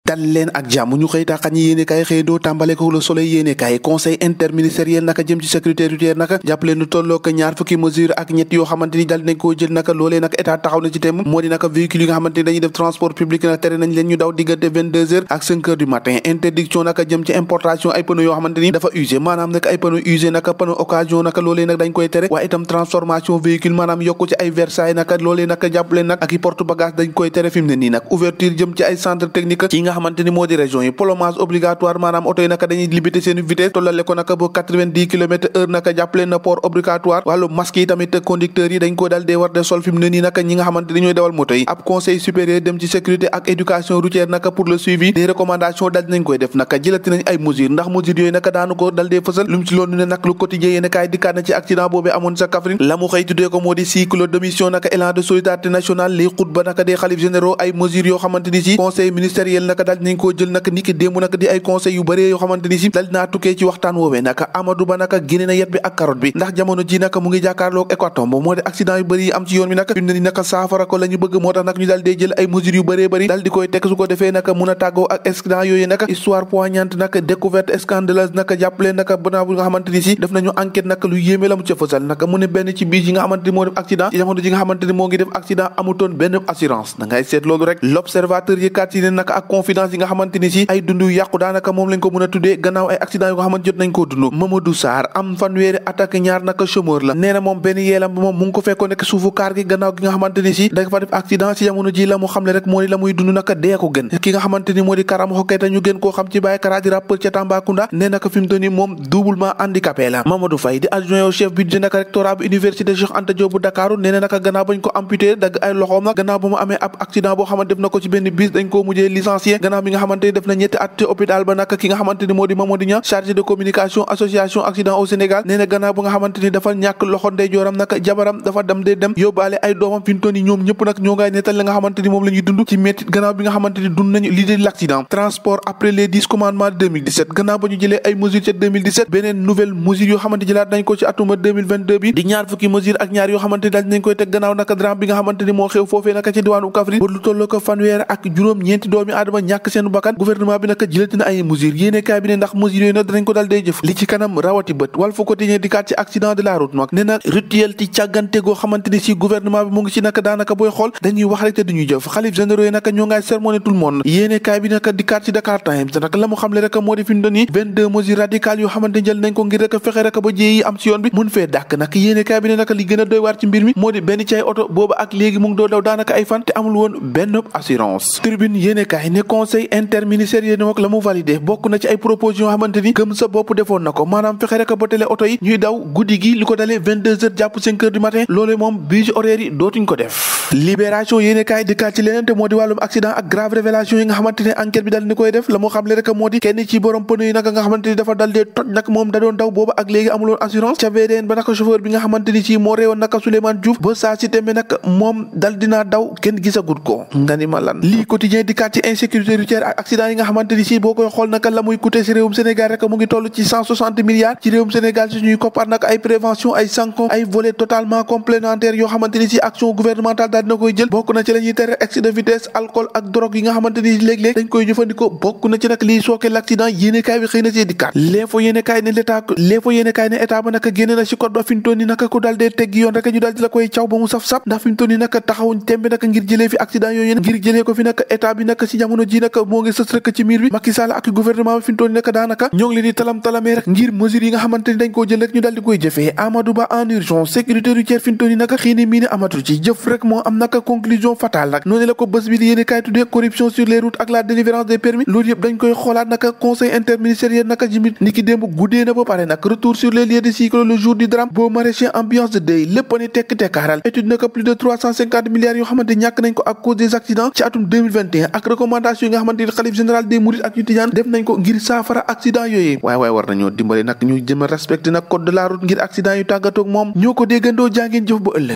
dal leen ak jàmm ñu xëy taxañ yéene kaay xëy doo tàmbale ko Le Soleil yéene kaay conseil interministériel naka jëm ci sécurité routière naka jàppale nu tolloo ko ñaar fukki mesure ak ñett yoo xamante ni dal nañ koo jël naka loolee naka état taxaw na ci temm moo di naka véhicule yi nga xamante ni dañuy def transport public nag tere nañ leen ñu daw diggante 22h ak 5h du matin interdiction naka jëm ci importation ay pneus yoo xamante ni dafa usé maanaam nag ay pneus usé naka pneu occasion naka loolee nag dañ koy tere waaye itam transformation véhicule maanaam yokku ci ay Versailles naka loolee naka jàppale nag ak i porte bagage dañ koy tere fi mu ne nii nag ouverture jëm ci ay centre technique ci nga xamante ni moo di région yi plomage obligatoire maanaam oto yi naka dañuy limiter seen vitesse tollale ko naka ba 90 km/h naka jàppale na port obligatoire wàllu masque yi tamit conducteurs yi dañ ko dal dee war de sol fi mu ne nii naka ñi nga xamante ni ñooy dawal moto yi ab conseil supérieur dem ci sécurité ak éducation routière naka pour le suivi des recommandations dal nañ koy def naka jëlati nañ ay mesures ndax mesures yooyu naka daanu ko dal dee fësal lu mu ci loolu ne nag lu quotidien yéen kaay dikkaat na ci accident boobu amoon sa Kaffrine la mu xëy tuddee ko moo di cycle de mission naka élan de solidarité nationale li xutba naka des xalif généraux ay mesures yoo xamante ni si conseil ministériel naka dal nañ koo jël naka niki démb naka di ay conseil yu bëree yoo xamante ni si dal dinaa tukkee ci waxtaan woowee naka Amadou Ba naka génne na yet bi ak carotte bi ndax jamono ji naka mu ngi jàkkaarloog Equatombe moo di accident yu bëri yi am ci yoon bi naka fi mu ne ni naka saafara ko la ñu bëgg moo tax nag ñu dal dee jël ay mesures yu bëree bëri dal di koy teg su ko defee naka mun a tàggoo ak accident yooyu naka histoire poignante naka découverte scandaleuse naka jàppale naka banaa bu nga xamante ni si def nañu enquête naka lu yéeme la mu ca fësal naka mu ne benn ci biis yi nga xamante ni moo def accident ci jamono ji nga xamante ni moo ngi def accident amutoon benn assurance da ngay seet loolu rek l'observateur yëkkaat si ne naka ak confidence yi nga xamante ni si ay dund yu yàqu daanaka moom lañ ko mën a tuddee gannaaw ay accident yu nga xamante jot nañ koo dund Mamadou Sarr am fanweeri attaque ñaar naka chômeur la nee na moom benn yeelam bi moom mu ngi ko fekkoon nekk suufu kaar gi gannaaw gi nga xamante ni si dafa def accident si jamono ji la mu xamle rek moo di la muy dund naka dee ko gën ki nga xamante ni moo di Karam Xoketa ñu gën koo xam ci Baye Kara di rappeur ca Tambacounda nee naka fi mu toll nii moom doublement handicapé la Mamadou Faye di adjoint au chef budget naka rectorat bu université Cheikh Anta Diop bu Dakar nee na naka gannaaw bañ ko amputé dagg ay loxoom nag gannaaw ba mu amee ab accident boo xamante def na ko ci benn bis dañ koo mujjee licencié gannaaw bi nga xamante ni def na ñetti at ci hôpital ba naka ki nga xamante ni moo di Mamadou Niang chargé de communication association accident au Sénégal nee na gannaaw ba nga xamante ni dafa ñàkk loxo ndeyjooram naka jabaram dafa dem yóbbaale ay doomam fi mu toll nii ñoom ñëpp nag ñoo ngay nettal la nga xamante ni moom la ñuy dund ci métti gannaaw bi nga xamante ni dund nañu l'idée de l'accident transport après les 10 commandements de 2017 gannaaw ba ñu jëlee ay mesures ca 2017 beneen nouvelle mesure yoo xamante jëlaat nañ ko ci atuma 2022 bi di ñaar fukki mesure ak ñaar yoo xamante ni daal nañ koy teg gannaaw naka drame bi nga xamante ni moo xew foofee naka ci diwaanu Kaffrine ba lu tolloo ko fanweer ak juróom ñeenti doomi aadama ñàkk seen bakkan gouvernement bi naka jëlati na ay mesures yéene kaay bi ne ndax mesures yooyu nag danañ ko daal day jëf li ci kanam rawati bët Walf Quotidien di kaat ci accident de la route nag nee na rituel ci càggante goo xamante ni si gouvernement bi mu ngi ci naka daanaka booy xool dañuy wax rek te duñuy jëf xalif généraux yi naka ñoo ngay sermoné tout le monde yéene kaay bi naka di kaat ci Dakar Times naka la mu xamle rek moo di fi mu doon yi 22 mesures radicales yoo xamante jël nañ ko ngir rek fexe rek ba jéey yi am ci yoon bi mun fee dàkk nag yéene kaay bi ne naka li gën a doy waar ci mbir mi moo di benn ci ay oto boobu ak léegi mu ngi doo daw daanaka ay fan te amul woon benn assurance tribune yéene kaay ne conseil interministériel nag la mu validé bokk na ci ay propositions yoo xamante ni gëm sa bopp defoon na ko maanaam fexe rek ba télé oto yi ñuy daw guddi gi li ko dalee 22h jàpp 5h du matin loolee moom bus horaire yi dootuñ ko def libération yéene kaay dikkaat ci leneen te moo di wàllum accident ak grave révélation yi nga xamante ne enquête bi dal ni koy def la mu xamle rek moo di kenn ci borom pneu yi naka nga xamante ni dafa dal dee toj nag moom da doon daw booba ak léegi amuloon assurance ca VDN ba naka chauffeur bi nga xamante ni ci moo réewoon naka Souleymane Diouf ba saa si tembe nag moom dal dinaa daw kenn gisagut ko nga ni ma lan lii quotidien dikkaat ci insécurité routière ak accident yi nga xamante ni si boo koy xool naka la muy coûter si réewum Sénégal rek mu ngi toll ci 160 milliards ci réewum Sénégal si ñuy koppar nag ay prévention ay sanctions ay volets totalement complémentaires yoo xamante ni si action gouvernementale daal dina koy jël bokk na ci la ñuy tere excès de vitesse alcool ak drogue yi nga xamante ni léeg-léeg dañ koy jëfandikoo bokk na ci nag lii sooke l'accident yéene kaay bi xëy na see dikkaat l'info yéene kaay ne état ba naka génne na ci code ba fi mu toll nii naka ku daal dee teggi yoon rek ñu daal di la koy caw ba mu saf-saf ndax fi mu toll nii naka taxawuñ tembe naka ngir jëlee fi accident yooyu ngir jëlee ko fi naka état bi naka ci jamono ji naka moo ngi sës rek ci miir bi Macky Sall ak gouvernement bi fi mu toll nii naka daanaka ñoo ngi leen di talam-talamee rek ngir mesures yi nga xamante ni dañ koo jël rek ñu daal di koy jëfee Amadou Ba en urgence sécurité routière fi mu toll nii naka xëy na mii ne amatul ci jëf rek moo am naka conclusion fatale nag noonu la ko bés bi di yéene kaay tuddee corruption sur les routes ak la délivrance des permis loolu yëpp dañ koy xoolaat naka conseil interministériel naka jimit ni ki démb guddee na ba pare nag retour sur les lieux de cycle le jour du drame boo maraîcher ambiance de deuil lépp a ne tekk tekkaaral étude naka plus de 350 milliards yoo xamante ñàkk nañ ko à cause des accidents ci atum 2021 ak recommandation yi nga xamante ni xalif général des mourides ak yu tijaan def nañ ko ngir saafara accident yooyu waaye war nañoo dimbale nag ñu jëm a respecté nag code de la route ngir accident yu tàggatoog moom ñoo ko déggandoo jàngeen jëf ba ëllëg